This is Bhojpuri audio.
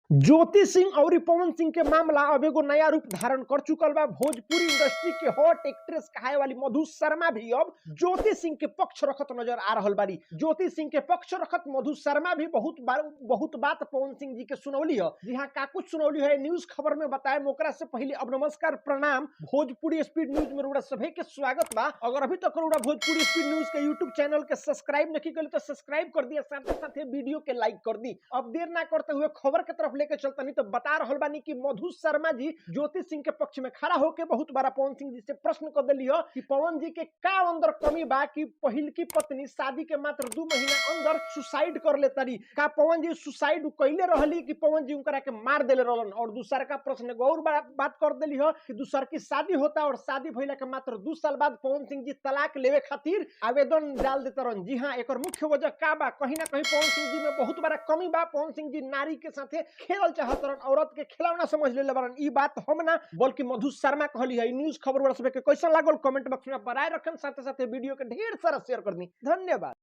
ज्योति सिंह और पवन सिंह के मामला अब एगो नया रूप धारण कर चुकल बा। भोजपुरी इंडस्ट्री के हॉट एक्ट्रेस कहाए वाली मधु शर्मा भी अब ज्योति सिंह के पक्ष रखत नजर आ रहल बारी। ज्योति सिंह के पक्ष रखत मधु शर्मा भी बहुत बार बहुत बात पवन सिंह जी के सुनौली है। जी हाँ, का कुछ सुनौली है न्यूज खबर में बताए ओकरा से पहले अब नमस्कार प्रणाम। भोजपुरी स्पीड न्यूज में रउरा सभे के स्वागत बा। अगर अभी तक रउरा भोजपुरी स्पीड न्यूज के यूट्यूब चैनल के सब्सक्राइब नहीं करी तो सब्सक्राइब कर दिया, साथे साथे वीडियो के लाइक कर दी। अब देर ना करते हुए खबर के तरफ लेके चलता नहीं तो बता रहल बानी कि मधु शर्मा जी ज्योति सिंह के पक्ष में खड़ा होकर बहुत बड़ा पवन सिंह जी से प्रश्न कर दिली हो कि पवन जी के का अंदर कमी बा कि पहिल की पत्नी शादी के मात्र 2 महीना अंदर सुसाइड कर लेता रही। का पवन जी सुसाइड कैले रहली कि पवन जी उनकरा के मार देले रहलन? और दूसर का प्रश्न एगो और बात कर दिली हो कि दूसर की शादी होता और शादी भइला के मात्र 2 साल बाद पवन सिंह जी तलाक लेवे खातिर आवेदन डाल देता रहन। जी हाँ, एक मुख्य वजह का बा, कहीं ना कहीं पवन सिंह जी में बहुत बड़ा कमी बा। पवन सिंह जी नारी के साथे खेलल चाहत रहन, औरत के खिलौना समझ लेले बारन। ई बात हम ना बल्कि मधु शर्मा कहली है। न्यूज खबर वाला सबके कैसन लागल कमेंट बॉक्स में राय रखन, साथे साथे वीडियो के ढेर सारा शेयर कर दी। धन्यवाद।